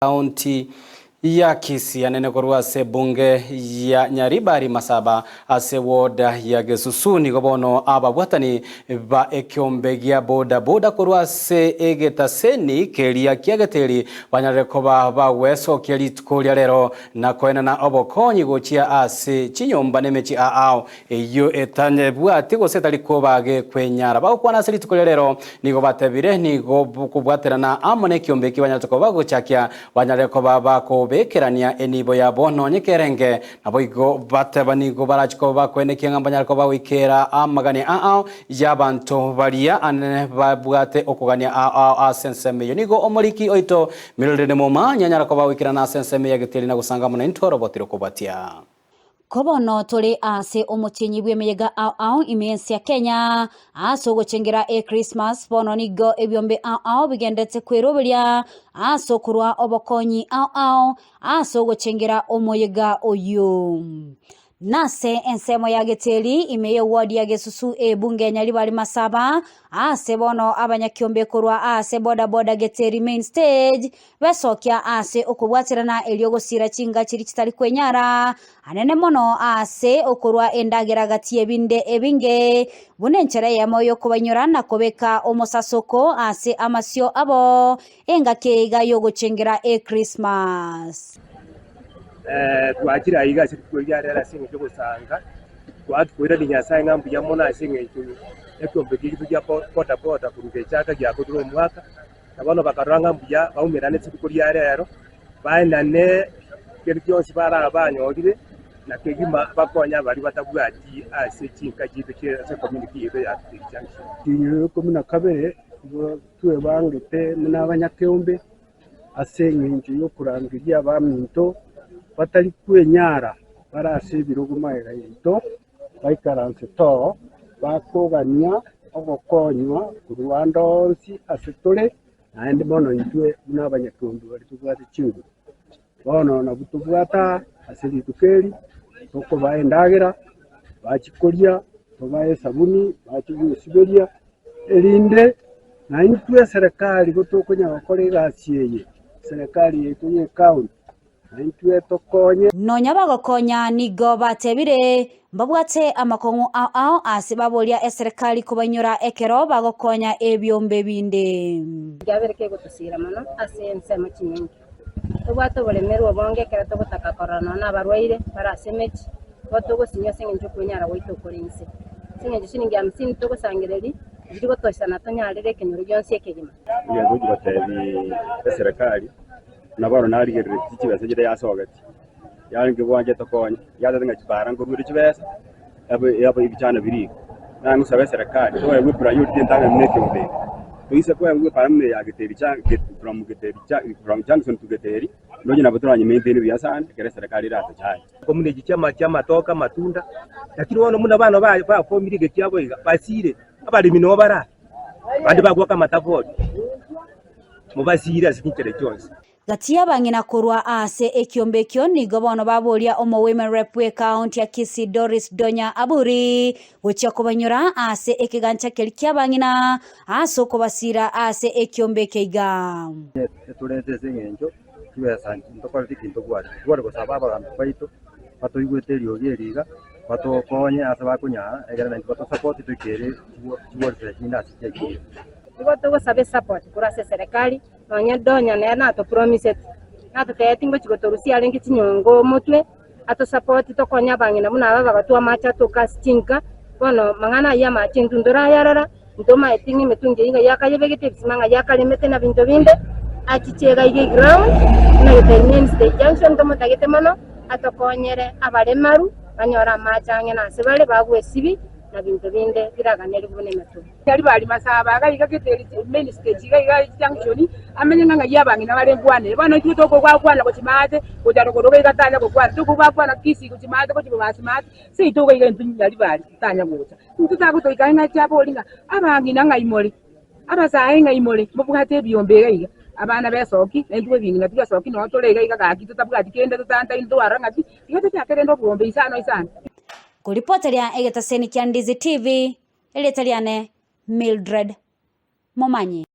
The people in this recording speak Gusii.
County ya Kisii anene korwa ase ebunge ya Nyaribari Masaba ase ward ya Gesusu nigo bono ababwatani ba ekiombe gia boda boda korwa ase egetaseni keria kia Geteri banyarire koba bagwesokia rituko ria rero na koenana obokonyi gochia ase chinyomba nemechie aao Eyio etanyebwati gose etari koba gekwenyara. Bagokwana ase rituko ria rero, nigo batebire, Nigo kobwaterana amo nekiombe eki banyarete koba bagochakia, banyare koba bakobekerania enibo yabo nonye kerenge. Naboigo bateba nigo barachi koba bakoenekia ng'a mbanyare koba bagoikera amagania ao y'abanto baria anene babwate okogania ao ao ase ensemo eyio. Nigo omoriki oito Mildred Momanyi anyara koba agoikerana ase ensemo ya Giteri na gosanga amo naintwe oroboti rokobwatia. Ko bono tore ase omotienyi bw'emeyega ao ao ime y'ense ya Kenya, ase ogochengera Echristmas, bono nigo ebiombe ao ao bigenderete kweroberia ase okorwa obokonyi ao ao ase ogochengera omoyega oyio. Nase ensemo ya Geteri ime y'eward ya Gesusu ebunge ya Nyaribari Masaba, ase bono abanyakiombe korwa ase boda boda Geteri main stage Besokia ase okobwaterana erio gosiira chinga chiria chitari kwenyara, anene mono ase okorua endagera gati y'ebinde ebinge, buna enchera eyemo y'okobainyora na kobeka omosasoko ase amasio abo, engaki eye iga y'ogochengera Ekrismasi. Twachire aiga ase rituko ria rero ase eng'encho y'ogosanga, twaki koirania Nyasae ng'a mbuya mono ase eng'encho y'ekiombe giaito gia boda boda korwa gechaka giakorire omwaka. Na bono bakarora ng'a mbuya baumerane rituko ria rero, baenane kende gionsi barabe banyorire, na kegima bakonye abaria batabwati ase chinka chiaito chia ase ecommunity yaito ya Kitiri Junction. Rinyoro ikomi na kabere nigo twebangete buna abanyakeombe ase engencho y'okorangeria abaminto batari kwenyara bare ase ebirogo magega yaito. Baikaranse too, bakogania ogokonywa korwa ande onsi ase tore, naende mono intwe buna abanyakeombe baria tobwate chinguru. Bono nabwo tobwate aa ase rituko eri, tokobaa endagera, bachie koria, tobae esabuni, bachie gwesiberia, erinde naintwe eserekari gotokonyara gokora egasi eye, eserekari yaito ya ecounty. Naintwe tokonye. Nonya bagokonya nigo batebire, mbabwate amakong'u ao ao ase baboria eserekari kobainyora ekero bagokonya ebiombe binde. Ekiabere kegotosiira mono ase ensemo chinyinge. Tobwate oboremerwa obonge ekero togotaka korora nonya nabarwaire bare ase emechie, igo togosinywa ase engencho okwenyara gwaito okore inse. Ase engencho chiringi hamsini togosangereria, tichiri gotoisana tonyarere ekenyoro gionsi ekegima. Nigo ngochi gotebia eserekari. Buna bono narigereretie chibesa chiria yasogetie, yarenge gwancha etokonye, yateba ng'a chibara nkoruere chibesa, ebe ebe ebichana biria iga. Nare ngosaba eserekari, toegwe epriority entang'ani buna ekeombe eke. Toise koegwa epara buna eya Geteri cha Get from Geteri cha from junction to Geteri, nonye nabo toranye maintain buya sana ekero eserekari eratochaye. Komuna echi chiama chi'amatoke, amatunda, lakini bono buna abana ba bafomire egechiabo iga, basire, abaremi nabo bare aa, abande bagwaka amatafori. Mobasiire ase chinchera chionsi. Gati y'abang'ina korwa ase ekiombe ekio nigo bono baboria omowomen rep bw'ekaunti ya Kisii Doris Donya Aburi gochia kobanyora ase ekegancha keria ki'abang'ina ase okobasiira ase ekiombe eke iga. Etorente ase eng'encho chibesa ntokoreti ki ntobwate. Tware gosaba abagambi baito batoigwete eriogi eri iga, batokonye ase bakonyara egere naintwe batosapoti toikere chiwelfare chinde ase chiaikire. Nigo togosaba esupport korwa ase eserekari, nonya Donya nere natopromiseti, natotebetie ngochia gotorusia arenge chinyongo omotwe, atosapoti tokonye abang'ina buna aba bagatwa amache atoka ase chinka, bono mang'ana ayio amache intwe ntorayarora, ntomaeti ng'a emetungi eyio ng'ai akayebegete, ebisima ng'ai akaremete na binto binde, achiche iga iga eground, buna Getayi Main Stage Junction ntomotagete mono, atokonyere abaremaru, banyore amache ang'e nase bare, bagwesibi, na binto binde biraganerwe buna emetungi. Tari bari masaba iga iga gete main stage iga iga junction amenye ng'a ng'ai abang'ina bare nkwanere. Bono intwe tokobakwana gochia maate gocha rogoro iga iga tanya gokwana, tokobakwana Kisii gochia maate gochia Bobasi maate, seito iga iga intwe Nyaribari titanya gocha. Intwe tagotoika ang'e ng'a chiabori ng'a abang'ina ng'ai more, abasae ng'ai more, mobwate ebiombe iga iga, abana besoki na intwe ebing'ina tibesoki noo tore iga iga gaki totabwati kende totantaini twarora ng'aki, tiga tochake rende obwombe isano isano. Koripoteria egetaseni kia Ndizi TV, Erieta riane Mildred Momanyi.